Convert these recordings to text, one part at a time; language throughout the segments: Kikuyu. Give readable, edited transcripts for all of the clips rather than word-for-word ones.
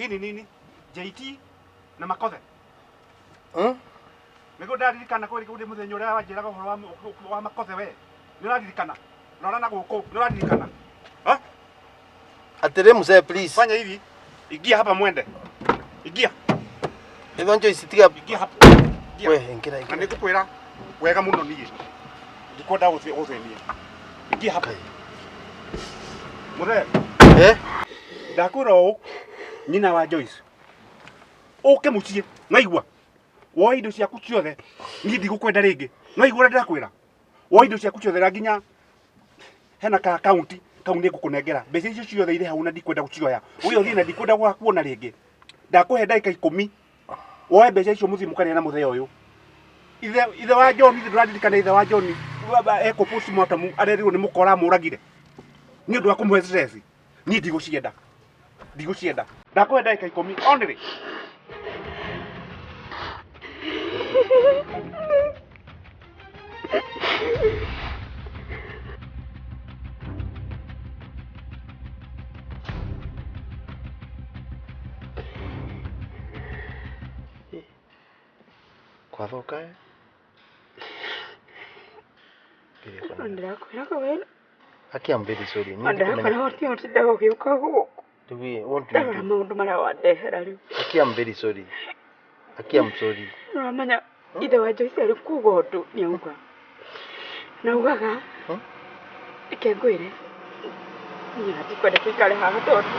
Hii ni nini? JT na Makothe. Hmm? Nĩguo ndaririkana kweli kũrĩ mũthenya ũrĩa wanjĩraga ũhoro wa Makothe we. Nĩ ũraririkana? Rora na gũkũ, nĩ ũraririkana? Ha? Atĩrĩ mzee please. Fanya hivi. Ingia hapa mwende. Ingia. Ĩthwa Joyce tiga. Ingia hapa. Ingia. We ingĩra Na ingĩra. nĩngũkwĩra wega mũno niĩ. Ndikwenda gũthĩnia. Ingia hapa. Mũthee, Eh? ndakwĩra ũũ nyina wa Joyce. Ũke mũciĩ, nwaigua? Woe indo ciaku ciothe, niĩ ndigũkwenda rĩngĩ. Nwaigua ũrĩa ndĩrakwĩra? Woe indo ciaku ciothe na nginya hena ka akaunti kau nĩ ngũkũnengera. Mbeca icio ciothe irĩ hau na ndikwenda gũcioya. Ũgĩe ũthiĩ na ndikwenda gũgakuona rĩngĩ. Ndakũhe ndagĩka 10 woe mbeca icio mũthiĩ mũkarĩe na mũthee ũyũ. Ithe wa John, ithe ndũraririkana ithe wa John ekwo postmortem arerirwo nĩ mũkora amũragire nĩ ũndũ wa kũmũhe stress. Niĩ ndigũcienda, ndigũcienda. Ndakũhe ndagĩka 10 only. Kwathoka eh? Ndĩrakwĩraga we Aki I'm very sorry. Niĩ ndikumenya. ndĩrakwĩra ũtige ũtindaga ũgĩũka gũkũ Rĩu what do you ndarora do? maũndũ marĩa wandehera rĩu. Aki I'm very sorry. Aki I'm sorry. Nĩũramenya ithe wa Joyce arĩ kuga ũndũ nĩauga na augaga Hmm? reke ngwĩre niĩ ona ndikwenda tũikare haha tondũ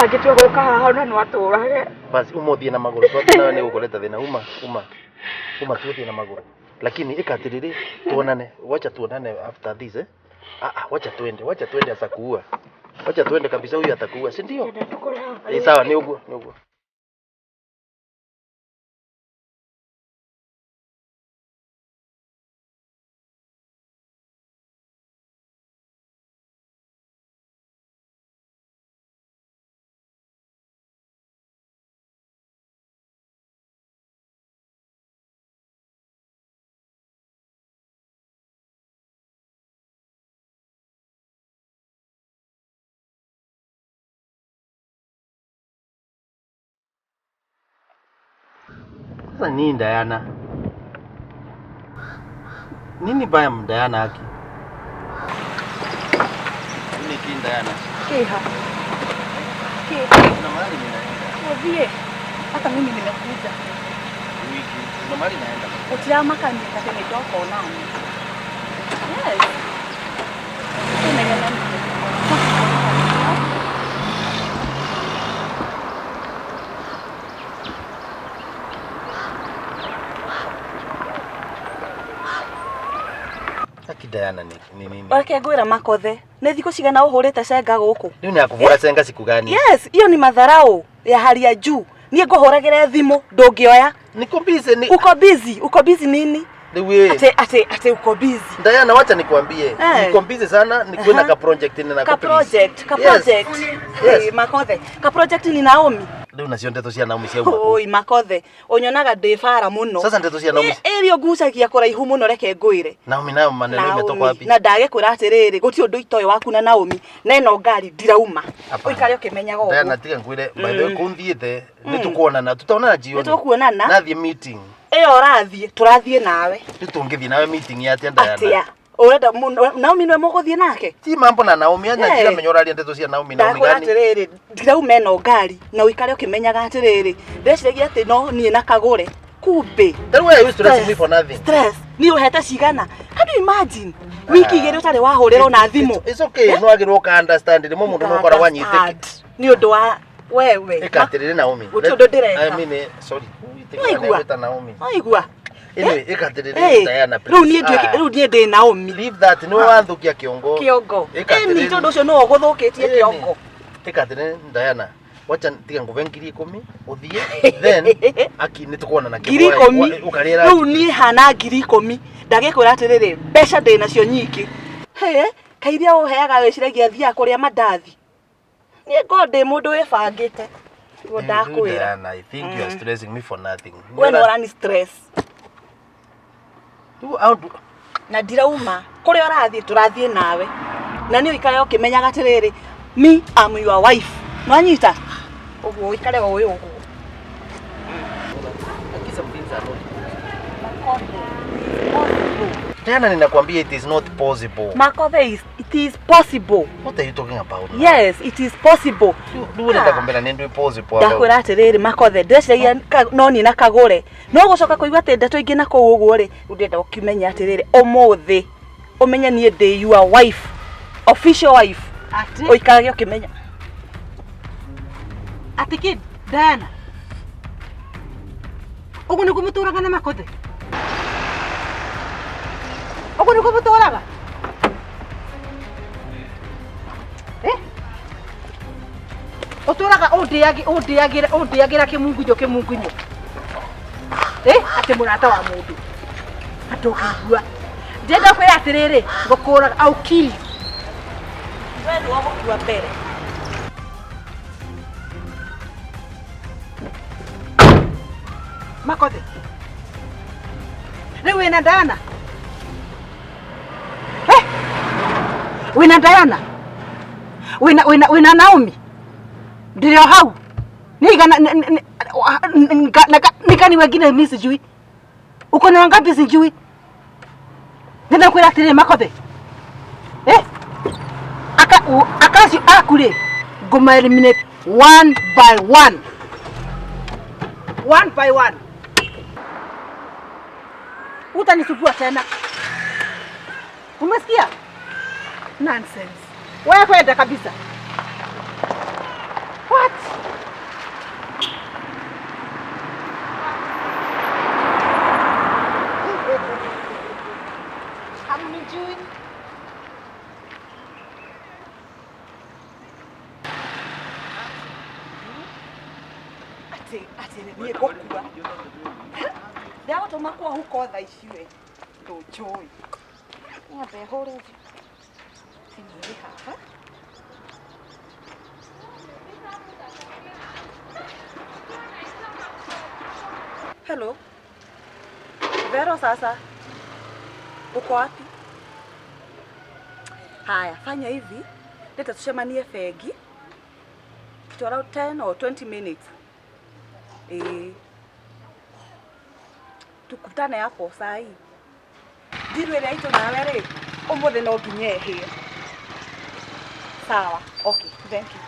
angĩtua gũka haha ona no atũrage. Basi uma ũthiĩ na magũrũ. Twathiĩ nawe nĩ gũkũreta thĩna. Uma, uma. Uma tuũthiĩ na magũrũ. Lakini ĩka atĩrĩrĩ, tuonane. Wacha tuonane after this eh? Ah, ah, wacha tuende, wacha tuende asakuua. Wacha tuende kabisa huyu atakuua, si ndio? Ndĩrenda tũkore haha. Eh, sawa, ni ũguo, ni ũguo. Sasa nini Diana? Nini baya Diana haki? Nini kini Diana? Kiha. Kuna mahali ninaenda. Ũthiĩ. Hata mimi nimekuja. Wiki. Kuna mahali naenda. Ũtiramakania atĩ nĩ ndoka onani. Yes. Tũmenyane nĩ. Haki Diana ni ni nini? Reke ngwĩra Makothe, nĩ thikũ cigana ũhũrĩte cenga gũkũ? Rĩu nĩ akũhũra cenga siku gani? Yes, hiyo ni madharau ya hali ya juu. Niĩ ngũhũragĩre thimũ ndũngĩoya. Niko busy ni Uko busy, uko busy nini? Rĩu ĩ. Ate ate ate uko busy. Diana wacha nikwambie. Eh. Niko busy sana, nikuwe na Aha. ka project nina Ka project, ka Yes. project. Yes. Eh, Makothe, ka project ni Naomi. Rĩu nacio ndeto cia Naomi ciauma kũ? Oi Makothe, ũnyonaga ndĩ bara mũno. Sasa ndeto cia Naomi. Ĩrĩa ngucagia kũraihu mũno reke ngwĩre. Naomi nayo maneno imetoka Naomi, wapi? na ndagĩkwĩra atĩrĩrĩ gũtirĩ ũndũ itoĩ waku na Naomi na ĩno ngari ndirauma Hapana. ũikare ũkĩmenyaga ũguo Diana tiga ngwire by the way kũu thiĩte nĩ tũkuonana tutaonana jioni. Nĩ tũkuonana. Nathiĩ meeting. Ĩyo ũrathiĩ tũrathiĩ nawe Rĩu tũngĩthiĩ nawe meeting ya atĩa Diana? atĩa ũrenda Naomi nĩwe mũgũthiĩ nake? Ti mambo na Naomi anya Eh. ndiramenya ũraria ndeto cia Naomi Naomi Ndakwĩra gani? atĩrĩrĩ ndirauma ĩno ngari na ũikare ũkĩmenyaga atĩrĩrĩ ndĩreciragia atĩ no niĩ na kagũre kumbe Then why are you stressing me for nothing? Stress niĩ ũhete cigana? Can you imagine wiki igĩrĩ ũtarĩ wahũrĩrwo na thimũ? It's okay, no agĩrwo ka understand rĩmwe mũndũ no ũkoragwo anyitĩke. Understand. Nĩ ũndũ wa wewe. Ĩka atĩrĩrĩ Naomi. Gũtirĩ ũndũ ndĩreka. I mean, sorry. Waigua? Wĩta Naomi. Waigua? Anyway, ĩka atĩrĩrĩ Eh, Diana rĩu niĩ please. nduĩke Ah, rĩu niĩ ndĩ Naomi. Leave that nĩwe wathũkia kĩongo. Kĩongo. Ĩka Ĩni atĩrĩrĩ. tondũ ũcio nĩwe ũgũthũkĩtie Ĩni. kĩongo. Ĩka atĩrĩrĩ Diana. Wacha tiga ngũve 10,000 ũthiĩ then aki nĩ tũkuonana 10,000. ũkarĩra Rĩu niĩ hana 10,000. Ndagĩkwĩra atĩrĩrĩ mbeca ndĩ nacio nyingĩ. Hĩ, kairia ũheaga wĩciragia thiaga kũrĩa mandathi. Niĩ ngorwo ndĩ mũndũ wĩbangĩte. Nĩguo ndakwĩra. Diana, I think you are stressing me for nothing. We nĩ ũrani stress. Rĩu how Na ndirauma kũrĩa ũrathiĩ tũrathiĩ nawe. Na nĩ ũikare ũkĩmenyaga atĩrĩrĩ me am your wife. Nwanyita? Ũguo ũikare ũĩ ũguo. Lakini some things are not Diana, ninakwambia it is not possible. Makothe is, it is possible. What are you talking about now? Yes, it is possible. Rĩu ũrenda nĩ ndwĩ possible. Ndakwĩra atĩrĩrĩ Makothe, ndĩreciragia no niĩ na kagũre. No gũcoka kũigua atĩ ndeto ingĩ na kũu ũguo rĩ, rĩu ndĩrenda ũkĩmenye atĩrĩrĩ, ũmũthĩ ũmenye niĩ ndĩ your wife, official wife. Atĩ Ũikarage ũkĩmenya. atĩ kĩ Diana, ũguo nĩguo mũtũraga na Makothe? Ũguo nĩguo mũtũraga? Eh? Ũtũraga ũndĩagĩra ũndĩagĩra kĩmungunyo kĩmungunyo. Eh? Atĩ mũrata wa mũndũ. Andũngĩigua. Ndĩrenda kwĩra atĩrĩrĩ, ngũkũraga, I'll kill you. We nĩwe ũgũkua mbere. Makothe. Rĩu wĩna Diana? Eh? Wĩna Diana? Wĩna wĩna wĩna Naomi? Ndĩrĩ o hau. Nĩ igana nikani wengine mimi sijui. Uko na wangapi sijui. Nenda kwĩra atĩrĩrĩ Makothe. Eh? Aka akacio aku rĩ ngũma eliminate one by one. One by one. Utanisugua tena. Umesikia? Nonsense. Wewe kwenda kabisa. What? Hamnijui. Atĩ atĩ niĩ ngũkua. Ndagũtũma kwa huko thaa ici we. Ndũnjũĩ. Nyambe hũre thimũ ĩrĩ haha. Hello. Vero sasa. Uko wapi? Haya, fanya hivi. Leta tucemanie bengi. Kitu around 10 or 20 minutes. Eh. Tukutane hapo saa hii. Ndiru ĩrĩa itũ nawe rĩ, ũmũthĩ no nginya ĩhĩe. Sawa. Okay, thank you.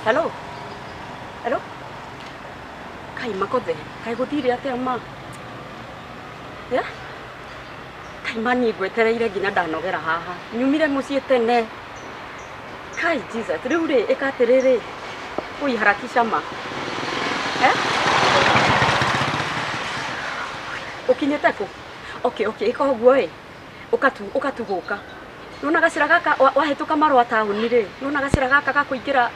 Hello. Hello. Kai Makothe, kai guthire atia ma? Yeah? Kai mani ngwetereire nginya ndanogera haha. Nyumire muciĩ tene. Kai Jesus, riu ri ika atiriri. Ui harakisha ma. Eh? Ukinyite ku? Okay, okay, ika ũguo ĩ. Ukatu ukatuguka. Nona gacira gaka wahĩtũka marũa taũni rĩ, nona gacira gaka ga kũingĩra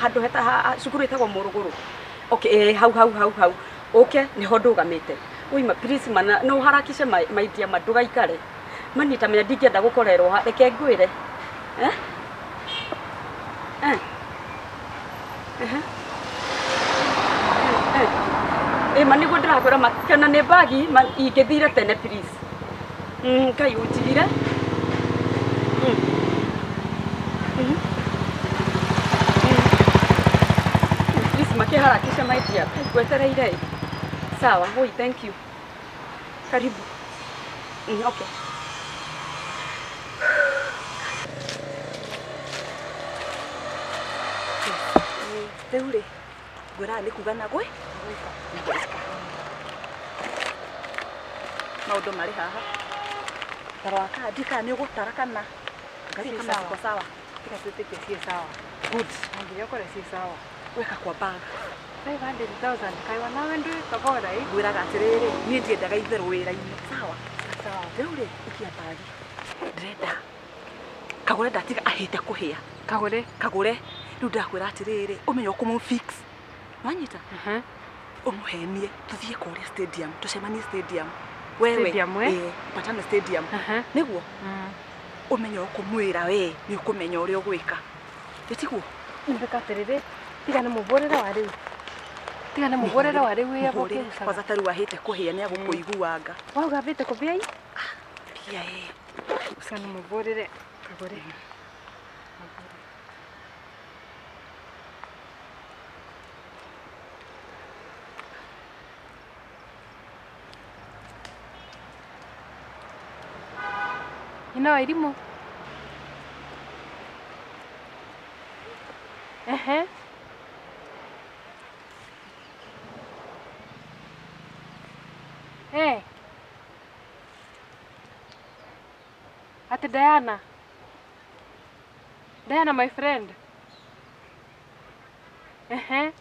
handũ heta cukuru ĩtagwo Mũrũgũrũ. Okay, hau hau hau hau. Ũke nĩho ndũgamĩte. Ui ma please mana no harakishe my dear ma ndũgaikare. Mani ta menya ndingĩenda gũkorerwo ha reke ngwĩre. Eh? Eh. Eh. Eh. Eh, ma nĩguo ndĩrakwĩra ma kana nĩ bagi ma ingĩthire tene please. Ngai ũnjigire. Please makiharakisha my dear. Ngwetereire. Sawa, hoi, thank you. Karibu. Okay. Rĩu rĩ, ngwĩraga nĩ kuga na gwĩ gwĩka. Maũndũ marĩ haha. Tarora kandi kana nĩ ũgũtara kana ngari Ciĩ kama sawa. ziko sawa. Tiga twĩtĩkie ciĩ sawa. Good. Nginya ũkore ciĩ sawa. Weka kwa bag. 500,000 kaiwa nawe ndwĩ kabora ĩ. Ngwĩraga atĩrĩrĩ, niĩ ndiendaga itherũ wĩra-inĩ. Sawa. Sawa. Rĩu rĩ, ikia bagi. Ndĩrenda kagũre ndatiga ahĩte kũhĩa. Kagũre. Kagũre. Rĩu ndĩrakwĩra atĩrĩrĩ, ũmenye ũkũmũ fix. Wanyita? Ũmũhenie tũthiĩ kũrĩa stadium, tũcemanie stadium. Wewe. Stadium, eh? Ĩĩ, patane stadium. Nĩguo? Ũmenye ũkũmwĩra we, nĩ ũkũmenya ũrĩa ũgwĩka. Ĩtiguo? Nĩmbĩka atĩrĩrĩ, tiga nĩ mũbũrĩre wa rĩu. Tiga nĩ mũbũrĩre wa rĩu ĩ Mũhũrĩre. Kwanza ta rĩu ahĩte kũhĩa nĩ agũkũiguanga. Wauga ambĩte kũbĩa i? Pia ĩ. Tiga nĩ mũbũrĩre. Kagũre. Nyina wa irimũ. Ehe. Eh. Ati Diana. Diana my friend. Ehe.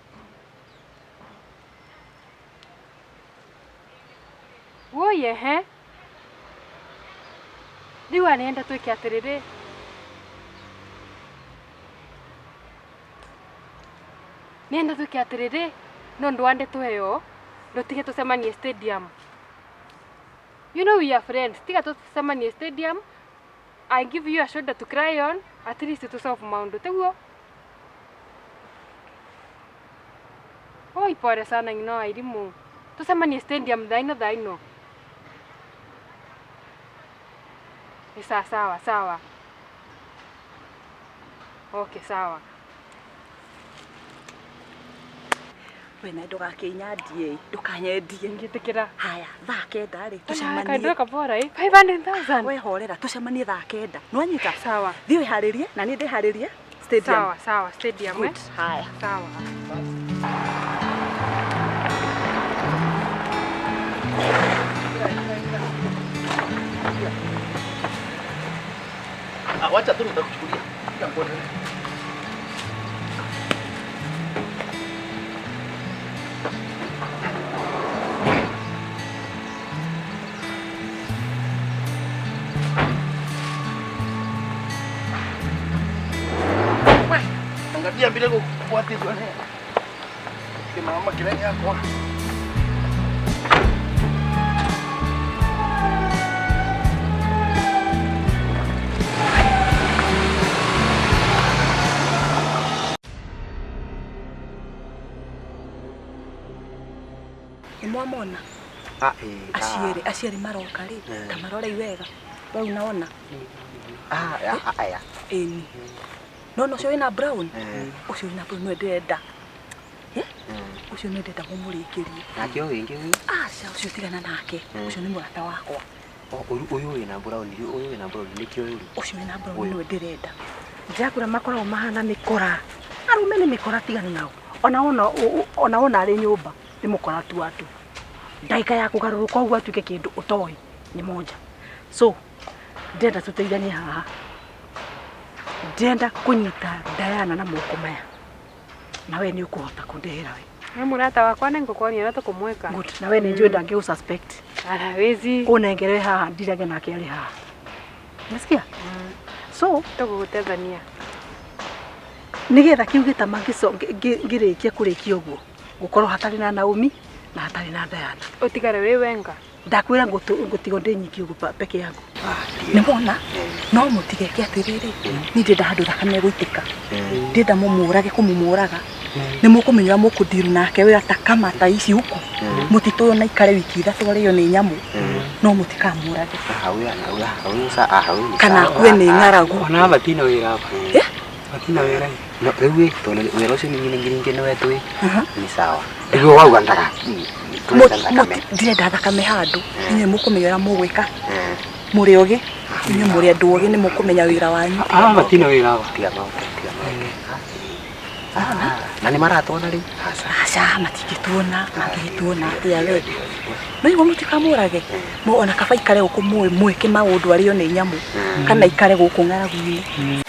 Woi ehe. Rĩu anenda twĩke atĩrĩrĩ. Nĩenda twĩke atĩrĩrĩ, no ndwande tweyo, ndũtige tũcemanie stadium. You know we are friends. Tiga tũcemanie stadium. I give you a shoulder to cry on. At least to solve maũndũ tiguo? Oi pole sana ng'ino wa irimũ. Tũcemanie stadium thaa ino thaa ino. Ni sawa sawa sawa. Okay sawa. We na ndũgakĩnyandie, ndũkanyendie. Ngĩtĩkĩra. Haya, thaa kenda rĩ, Tũcemanie. tũcemanie. Kaindũ kabora ĩ. 500,000. We horera, tũcemanie thaa kenda. Nĩwanyita? Sawa. Thiĩ wĩharĩrie, na niĩ ndĩharĩrie stadium. Sawa sawa stadium eh. Good. Haya. Sawa. Ah, wacha tu nitakuchukulia. Shika mkono. We, Angalia bila kufuatizwa ne. Kimama kile yako. Nĩ mwamona? Ah, eh, Aciarĩ, aciarĩ maroka rĩ, Eh. ta marorei wega. We unaona? Ah, ah, aya. Ĩni. Nona ũcio wĩna brown? Eh. Ũcio wĩna brown nĩwe ndĩrenda. Eh? Ũcio nĩwe ndĩrenda mũmũrĩkĩrie. Nake ũyũ wĩngĩ ũyũ? Aca, ũcio tigana nake. Ũcio nĩ mũrata wakwa. Oh, ũyũ ũyũ wĩna brown, ũyũ wĩna brown nĩkĩo ũyũ. Ũcio wĩna brown nĩwe ndĩrenda. Ndĩrakwĩra makoragwo mahana mĩkora. Arũme nĩ mĩkora tigana nao. Ona wona ona wona arĩ nyũmba nĩ mũkora tu watu. Ndagĩka ya kũgarũrũka ũguo atuĩke kĩndũ ũtoĩ nĩ moja. So ndĩrenda tũteithanie haha. Ndĩrenda kũnyita Diana na moko maya. Na we nĩ ũkũhota kũndehera we. Nĩ mũrata wakwa nĩ ngũkuonia ũrĩa tũkũmwĩka. Good. Na we nĩ njũĩ ndangĩgũ suspect. Hawezi. Ũnengere haha ndirage nake arĩ haha. Unasikia? So Tũgũgũteithania. nigetha kiu gĩtama ngĩrĩkia kũrĩkia ũguo gũkorwo hatarĩ na Naomi na hatarĩ na Diana. Ũtigare wĩ wenga. Ndakwĩra ngũtigwo ndĩ nyiki ũguo peke yangu. Nĩ wona? No mũtigeke atĩrĩrĩ, niĩ ndĩrenda handũ thakame ĩgũitĩka. Ndĩrenda mũmũrage kũmũmũraga. Nĩ mũkũmenya ũrĩa mũkũndiru nake wĩra ta kama ta ici huku. Mũtitũ ũyũ na ikare wiki ithatũ arĩo nĩ nyamũ. No mũtikamũrage. Ah, ũyũ ana ũyũ ah, ũyũ sa ah, ũyũ ni Kana sawa. akue nĩ ng'aragu. Ona matina wĩra hapa. Eh? Matina wĩra. No, rĩu ĩ, tondũ wĩra ũcio ningĩ ningĩ nĩ wetũ ĩ. Ni sawa. Rĩu wauga ndaka. Tũrenda thakame. Ndirenda thakame handũ. Inyuĩ mũkũmenya ũrĩa mũgwĩka. Mũrĩ ogĩ. Inyuĩ mũrĩ andũ ogĩ nĩ mũkũmenya wĩra wanyu. Ah, matina wĩra hapa. Tiga maũndũ, tiga maũndũ. Ah, na nĩ maratuona rĩu? Aca. Aca, matingĩtuona, mangĩgĩtuona atĩa we. No igua mũtikamũrage. Ona kaba ikare gũkũ mũĩ mwĩke maũndũ arĩo nĩ nyamũ. Kana ikare gũkũ ng'aragu-inĩ.